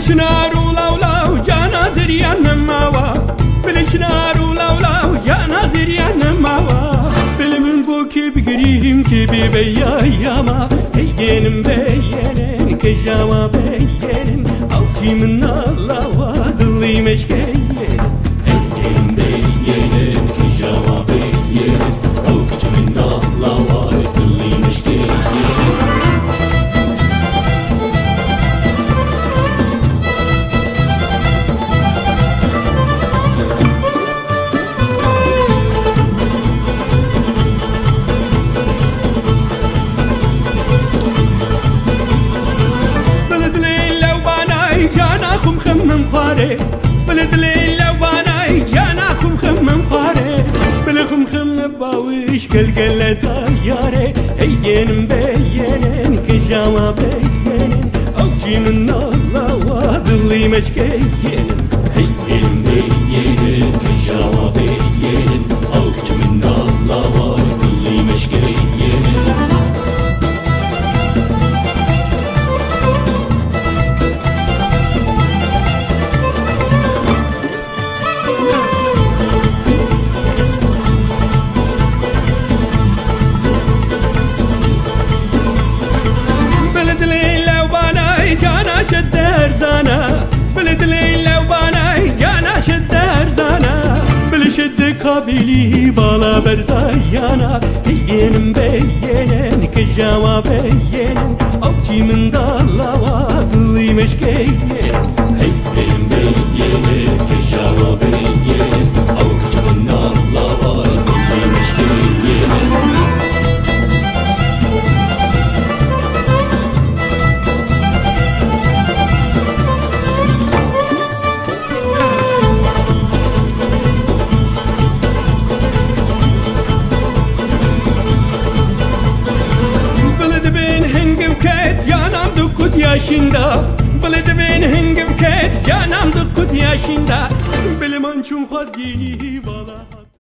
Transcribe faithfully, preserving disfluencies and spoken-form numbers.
Çinar û law law cana zeriya nemawa. Bilê çinar û law law cana zeriya nemawa. Bilê min bo kê bigirîm kê bêbeya yama. Hey gênim beyêrin, kijawa beyêrin. Awçî min nalawa, dilî meşkeyêrin. Hey gênim beyêrin, kijawa beyêrin. Awçî min nalawa, dilî meşkeyêrin. Bilê dilê lewbanay cana xum xim min xwarê. Bilê dilê lewbanay cana xum xim min xwarê. Bilê xum xim bawiş gelgele da yarê. Hey gênim beyêrin, kijawa beyêrin. Awçî min nalawa, dilî meşkeyêrin. Hey gênim beyêrin, kijawa beyêrin. Awçî min nalawa, dilî meşkeyêrin. Bilê dilê lewbanay cana şi derzana. Bilê dilê lewbanay cana şi derzana. Bilê şi di kabîlî bala berzayana. Hey gênim beyêrin, kijawa beyêrin. Awçî min dalawa, dilî meşkeyêrin. Hey gênim beyêrin, kijawa beyêrin. Awçî min nalawa, dilî meşkeyêrin. Bilê dibên hingiv ket, canam di kut yaşında. Bilê dibên hingiv ket, canam di kut yaşında. Bilê man çûn xwazgînî bala.